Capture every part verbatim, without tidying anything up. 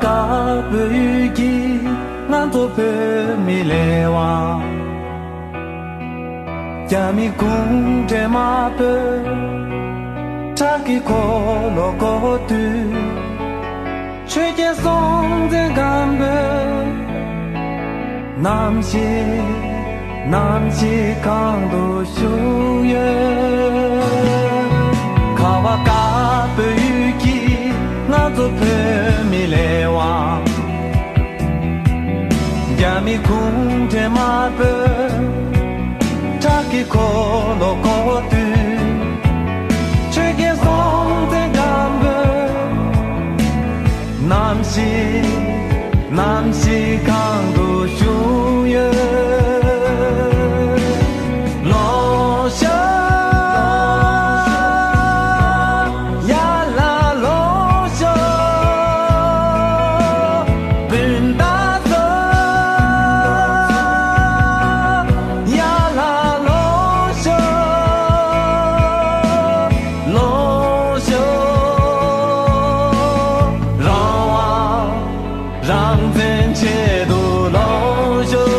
དཀར་པོའི་ཡུལ་གྱི་ང་ཚོ་བོད་མི་ལས་དབང་། རྒྱ་མི་གུང་ཁྲན་དམར་པོས་ཁྲག་གི་འཁོར་ལོ་བསྐོར་དུས། ཆོས་རྒྱལ་སྲོང་བཙན་སྒམ་པོས་ནམ་ཞིག་ནམ་ཞིག་གང་དུ་བཞུགས་ཡོད། ཁ་བ་དཀར་པོའི་ཡུལ་གྱི་ང་ཚོ་བོད་མི་ལས་དབང་། རྒྱ་མི་གུང་ཁྲན་དམར་པོས་ཁྲག་གི་འཁོར་ལོ་བསྐོར་དུས། ཆོས་རྒྱལ་སྲོང་བཙན་སྒམ་པོས་ནམ་ཞིག་ནམ་ཞིག་གང་དུ་བཞུགས་ཡོད། ལོངས་ཤོག་ཡར་ལ་ལོངས་ཤོག་སྤུན་ཟླ་ཚོ། ཡར་ལ་ལོངས་ཤོག་ལོངས་ཤོག་རང་དབང་རང་བཙན་ཆེད་དུ་ལོངས་ཤོག་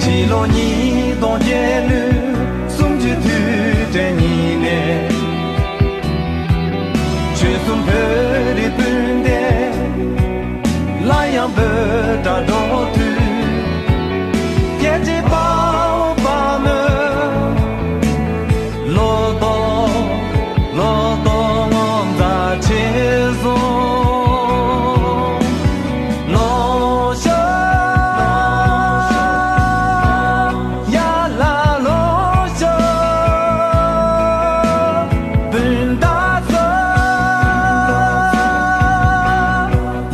ཕྱི་ལོ་ཉིས་སྟོང་བརྒྱད་ལོའི་གསུམ་བཅུའི་དུས་དྲན་ཉིན་ནས། ཆོལ་གསུམ་བོད་རིགས་སྤུན་ཟླ་སླར་ཡང་བོད་ལ་འགྲོ་དུས། རྒྱལ་གཅེས་དཔའ་བོ་དཔའ་མོས་བློ་ལྡོག་བློ་ལྡོག་ངོ་མཚར་ཆེ་སོང་། ལོངས་ཤོག་ཡར་ལ་ལོངས་ཤོག་སྤུན་ཟླ་ཚོ།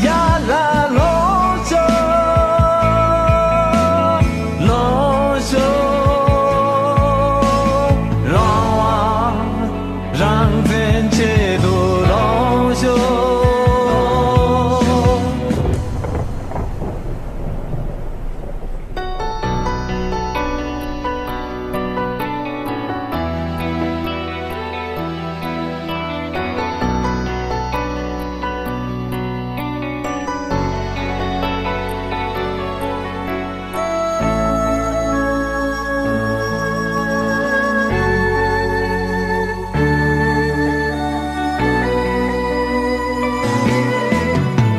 ཡར་ལ་ལོངས་ཤོག་ལོངས་ཤོག་རང་དབང་རང་བཙན་ཆེད་དུ་ལོངས་ཤོག་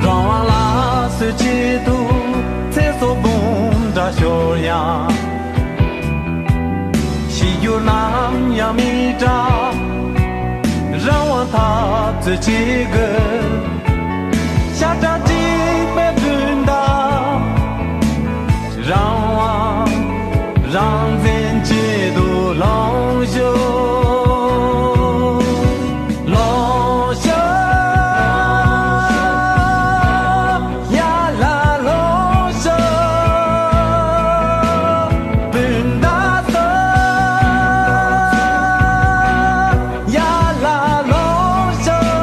རང་དབང་ལ་སོགས་ཆེད་དུ་ཚེ་སྲོག་འབུམ་ཕྲག་ཤོར་ཡང་། ཤི་རྒྱུ་ནམ་ཡང་མི་འདྲ། རང་དབང་འཐབ་རྩོད་བྱེད་དགོས། ཤ་ཁྲག་གཅིག་པའི་སྤུན་ཟླ། རང་དབང་རང་བཙན་ཆེད་དུ་ལོངས་ཤོག་ལོངས་ཤོག་ཡར་ལ་ལོངས་ཤོག་སྤུན་ཟླ་ཚོ། ཡར་ལ་ལོངས་ཤོག་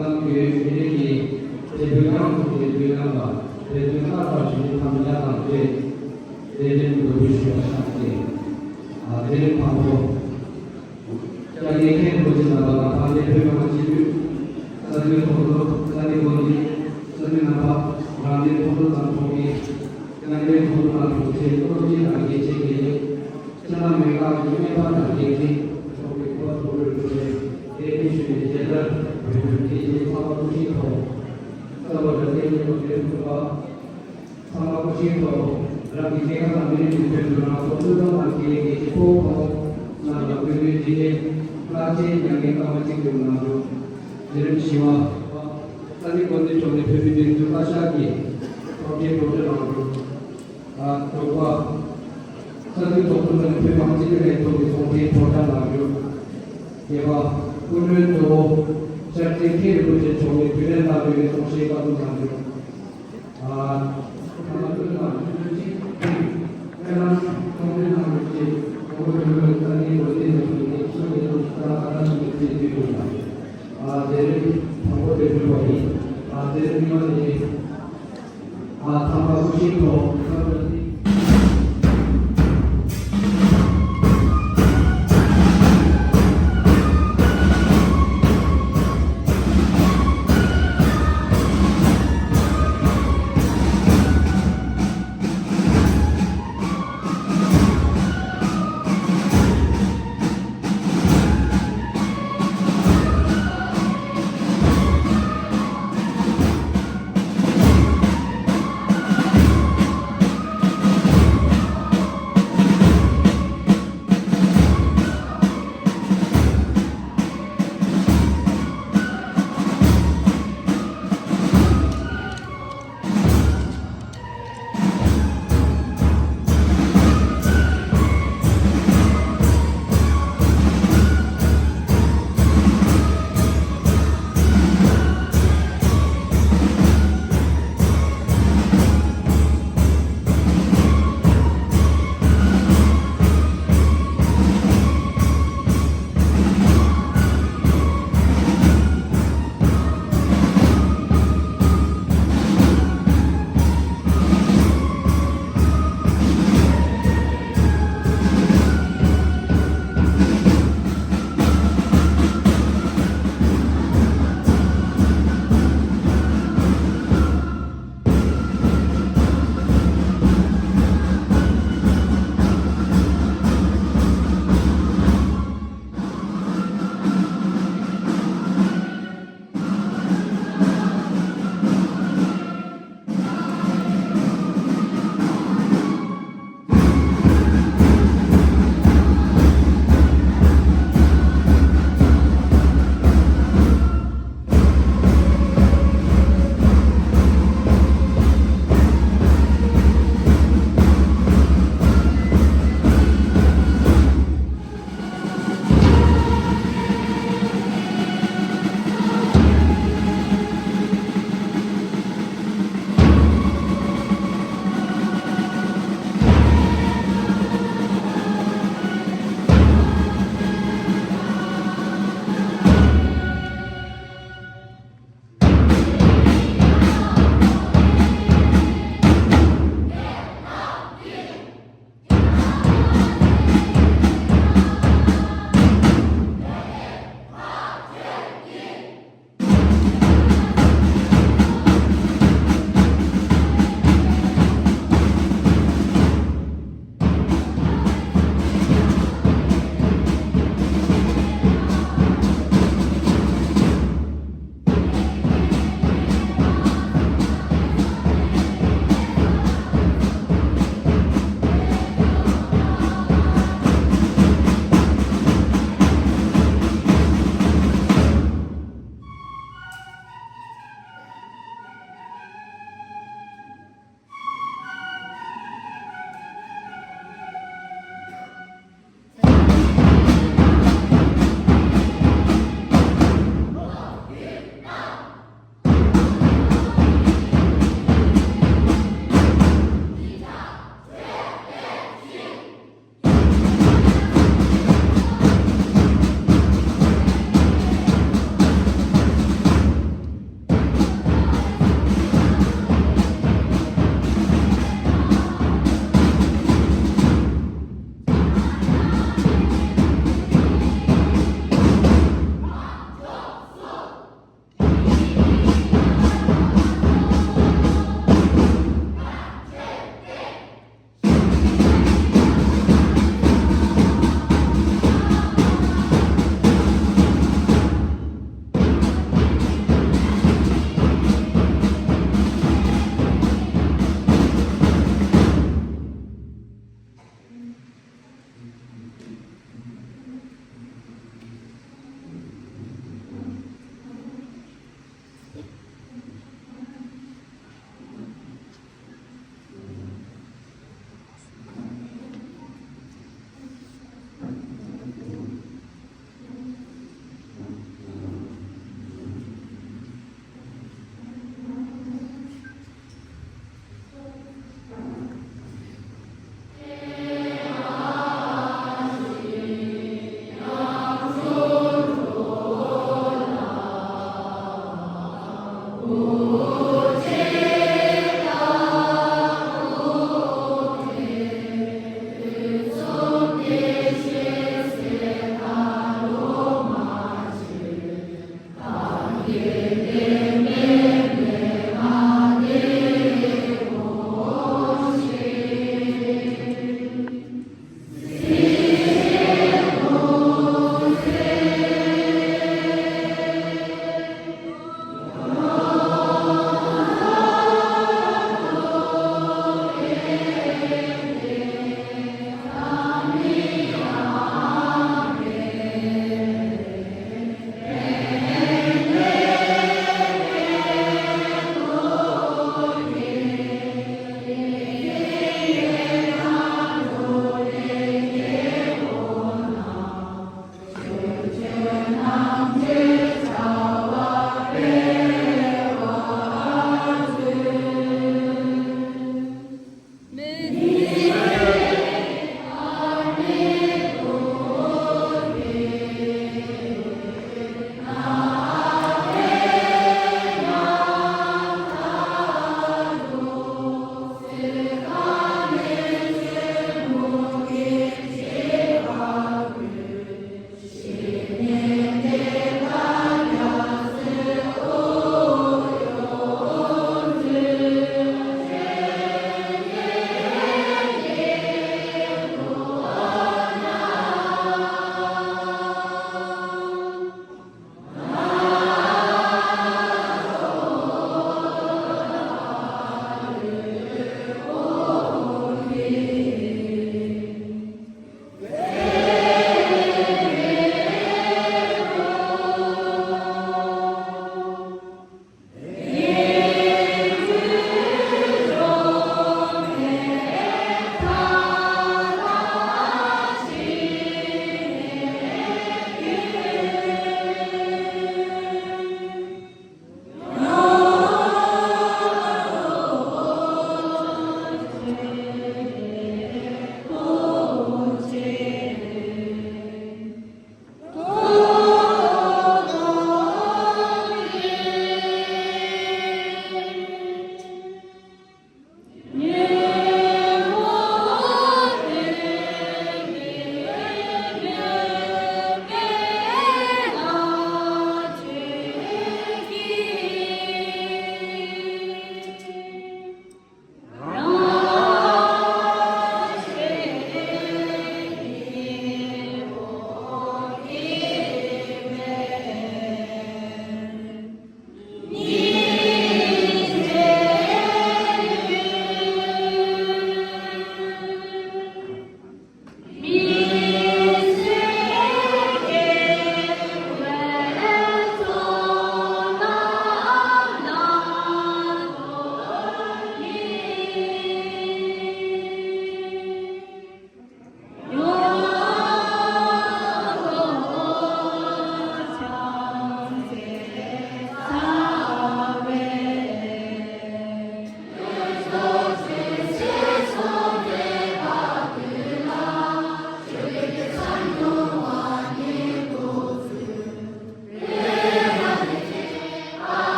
ལམ་གྱི་མི་རིགས་ཀྱི་དེ་བོད་རང་གི་དེ་བོད་རང་ལ་དེ་བོད་ལ་དང་ཞི་བདེ་དང་མི་ལ་དང་དེ་དེ་རིང་འདོད་པའི་ཞུ་བ་ཤག་སྟེ། ཨ་དེ་རིང་དང་པོ། སྐྱབས་རྗེ་མཁན་པོ་ཆེ་རྣམ་པ་དང་ཕ་མའི་བོད་མི་མང་སྤྱི་འཐུས། ས་གནས་ཁོངས་གཏོགས་ས་གནས་དགོན་སྡེ། ས་གནས་རྣམ་པ། རང་སྡེ་ཁོངས་གཏོགས་དང་ཚོགས་མི། ས་གནས་ཁོངས་གཏོགས་དང་ཚོགས་ཆེན། སློབ་སྤྱི་དང་དགེ་ཆེ་དགེ་ལས། ཕྱི་ནང་མི་མང་གི་སྨན་པ་དང་འགན་འཛིན། ཚོགས་པའི་སྐོར་ཚོགས་རུ་གྲོས་ཏེ་དེ་ནི་ཞུ་ནས་རྒྱལ་དར་བོད་དོན་སྐད་ཆའི་ཚང་མ་སྐུ་ཞིག་ཐོག་ས་བ་ར་ཏེ་ཉིད་དུ་དེར་ཐུག་པ། ཚང་མ་སྐུ་ཞིག་ཐོག་རང་གི་སྐྱེ་ཁམས་དང་མི་རིགས་ཀྱི་དོན་དུ་རང་སྲོག་བློས་གཏོང་དང་དགེ་ལས་ཀྱི་སྤྱི་ཚོགས་ཁོངས་རྣམས་ལ་བོད་དོན་སྤྱི་ཆིངས་ལྷག་བཅས་མྱ་ངན་སྐར་མ་གཅིག་ཏུ་གནང་རྒྱུ། འདི་རིམ་བཞི་པ། ས་གནས་དགོན་སྡེ་ཕྱོགས་ནས་བོད་མི་མང་སྤྱི་འཐུས་བཀའ་ཤག་གི་ཚོགས་ཆེན་གྲོས་བསྡུར་གནང་རྒྱུ། ཨ་དྲུག་པ། ས་འཐུས་ཚོགས་གཙོ་ནས་བོད་མི་མང་སྤྱི་འཐུས་ལས་ཐོག་གི་ཚོགས་ཆེན་གྲོས་བསྡུར་གནང་རྒྱུ། བརྒྱད་པ། སྐུ་མགྲོན་གཙོ་བོ་ཤར་སྐྱེས་མཁན་རིན་པོ་ཆེ་མཆོག་ནས་དུས་ལན་བསླབ་པའི་གཏོང་བཤད་བཀའ་སློབ་གནང་རྒྱུ། ཨ་ཐ་མ་དོན་དང་ཆོས་ཅིག་ཁྱེད་རང་ཚོགས་འདུ་གནང་རོགས་ཞེས་གོང་བུ་དོན་གྲུབ་ས་གནས་དགོན་སྡེ་ནས་བྱུང་ནས་ཆོས་ཀྱི་ལུགས་ལྟར་ཨ་ནེ་ཆོས་ཀྱི་ཚེ་བསྡུས་ཡོད་ལ། ཨ་དེ་རིང་དང་པོ་དེ་བསྡུས་པ་ཡིན། ཨ་དེ་རིང་མི་མང་ནས་ཨ་ཐ་མ་སྐུ་ཞིག་ཐོག